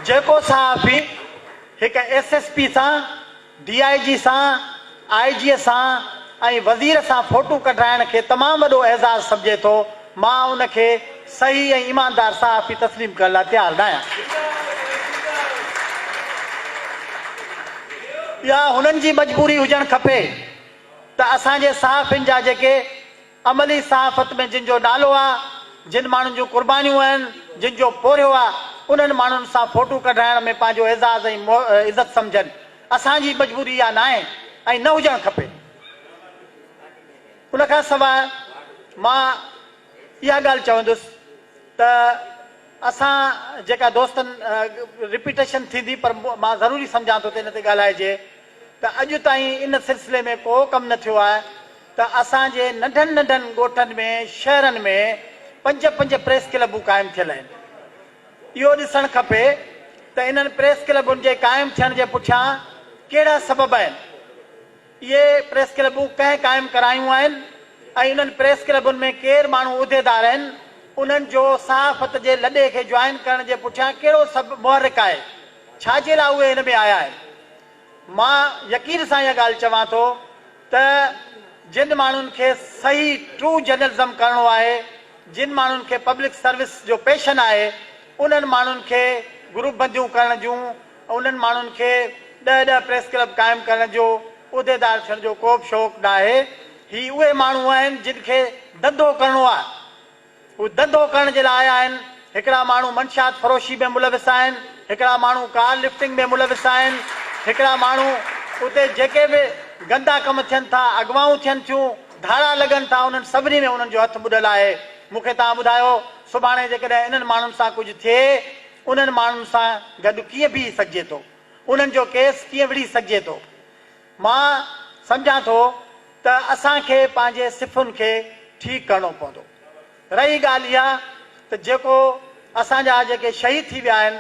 جيڪو صحافي هڪ ايس ايس پي سان، ڊي I جي سان، آء جي سان ۽ وزير سان فوٽو ڪڍرائڻ کي تمام وڏو اعزاز سمجهي ٿو، مان ان کي صحيح ۽ ايماندار صحافي تسليم ڪرڻ لاء تيار ناهيان. اها هنن جي مجبوري هجڻ کپي ته اسان جي صحافين جا جيڪي عملي صحافت ۾ جن جو نالو آ، جن ماڻهن جون قربانيون آهن، جن جو پورهيو آ، انهن ماڻهن سان فوٽو ڪڍرائڻ ۾ پنهنجو اعزاز ۽ عزت سمجهن. اسان جي مجبوري اها ناهي ۽ نه هجڻ کپي. ان کان سواء مان اها ڳالهه چوندس ته اسان جيڪا دوستن رپيٽيشن ٿيندي پر مان ضروري سمجهان ٿو ته ان تي ڳالهائجي ته اڄ تائين ان سلسلي ۾ ڪو ڪم نه ٿيو آهي ته اسان جي ننڍن ننڍن ڳوٺن ۾ شهرن ۾ پنج پنج پريس ڪلبون قائم ٿيل آهن. اهو ڏسڻ کپي ته انهن پريس ڪلبن جي قائم ٿيڻ جي پٺيان ڪهڙا سبب آهن. اهي پريس ڪلبون ڪنهن قائم ڪرايون آهن ۽ انهن پريس ڪلبن ۾ ڪير ماڻهو عهديدار آهن، انهن جو صحافت جي لڏي کي جوائن ڪرڻ جي پٺيان ڪهڙو سب محرڪ آهي، ڇا جي لاء اهي هن ۾ آيا آهن. مان يقين سان اها ڳالهه چوان ٿو ته جن ماڻهن کي صحيح ٽرو جرنلزم ڪرڻو آهي، جن ماڻهن کي پبلڪ سروس جو پيشن آهي، انهن ماڻهن کي گروپ بنديون ڪرڻ جون، انهن ماڻهن کي ڏهه ڏهه پريس ڪلب قائم ڪرڻ جو، عهديدار ٿيڻ جو ڪو به شوق ناهي. هي اهي ماڻهو آهن جن کي ڌنڌو ڪرڻو آهي. هو ڌنڌو ڪرڻ جي لاء آيا آهن. هڪڙا ماڻهو منشيات فروشي ۾ ملوث آهن، هڪڙا ماڻهو ڪار لفٽنگ ۾ ملوث آهن، هڪڙا ماڻهو اتي جيڪي به گندا ڪم ٿين ٿا، اغوائون ٿين ٿيون، ڌاڙا لڳن ٿا، انهن سڀني ۾ انهن جو هٿ ٻڏل آهي. مون کي توهان ٻڌايو سڀاڻي جيڪڏهن انهن ماڻهن سان ڪجهه ٿئي، انهن ماڻهن سان گڏ ڪيئن بيهي سگهجي ٿو؟ انهن جو ڪيس ڪيئن وڙهي سگهجي ٿو؟ مان سمجهان ٿو ته اسان کي پنهنجي صفن کي ٺيڪ ڪرڻو پوندو. رهي ڳالهه اها ته جيڪو اسان جا جيڪي شهيد ٿي ويا آهن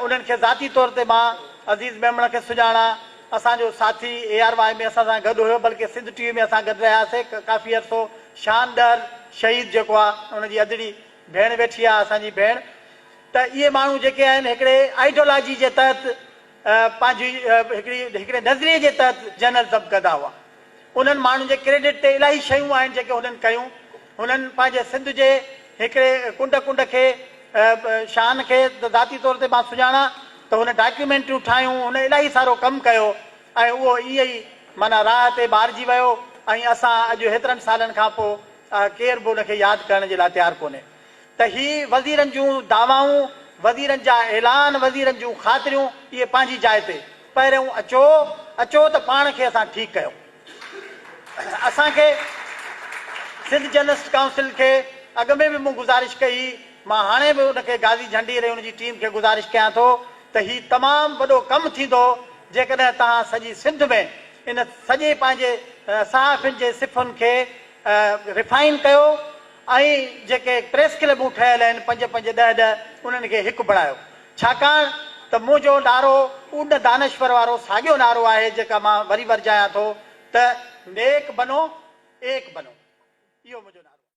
انهن کي ذاتي طور تي مان عزيز ميمڻ کي سڃاڻان، اسان جو ساٿي اي آر وائي ۾ اسان سان گڏ هيو بلڪه سنڌ ٽي وي ۾ اسان گڏ رهياسي ڪافي عرصو شان ڏهر شهيد جيڪو آهي ان جي ادڙي ڀيڻ ويٺي آهي اسان جي ڀيڻ ته اهي ماڻهو جيڪي آهن هڪڙي آئيڊيولاجي جي تحت پنهنجي هڪڙي هڪڙي نظريي جي تحت جرنلزم ڪندا هئا. انهن ماڻهن جي ڪريڊٽ تي الاهي شيون آهن جيڪي هنن ڪيون. هنن پنهنجي سنڌ جي هڪڙي ڪنڊ ڪنڊ کي شان کي ته ذاتي طور تي مان سڃاڻان ته هن ڊاڪيومينٽريون ٺاهيون، هن الاهي سارو ڪم ڪيو ۽ اهو ائين ئي معنيٰ راهه تي مارجي ويو ۽ اسان اڄ هيترن سالن کان پوء ڪير به ان کي ياد ڪرڻ جي لاء تيار ڪونهي. ته هي وزيرن جون دعوائون، وزيرن جا اعلان، وزيرن جون خاطريون اهي پنهنجي جاء تي، پهريون اچو، اچو ته پاڻ کي اسان ٺيڪ ڪيون. اسان کي سنڌ جرنلسٽ ڪائونسل کي اڳ ۾ به مون گذارش ڪئي هئي، مان هاڻي به ان کي غازي جهنڊير ۽ ان جي ٽيم کي گذارش ڪيان ٿو ته هي تمام وڏو ڪم ٿيندو جيڪڏهن توهان سڄي سنڌ ۾ ان سڄي پنهنجي صحافين جي صفن کي ريفائن ڪيو ۽ جيڪي پريس ڪلبون ٺهيل آهن پنج پنج ڏهه ڏهه انهن کي هڪ بڻايو ڇاڪاڻ ته منهنجو نعرو ان دانشور وارو ساڳيو نعرو آهي جيڪا مان وري ورجايان ٿو ته نيڪ بنو ايڪ بنو اهو منهنجو نعرو آهي.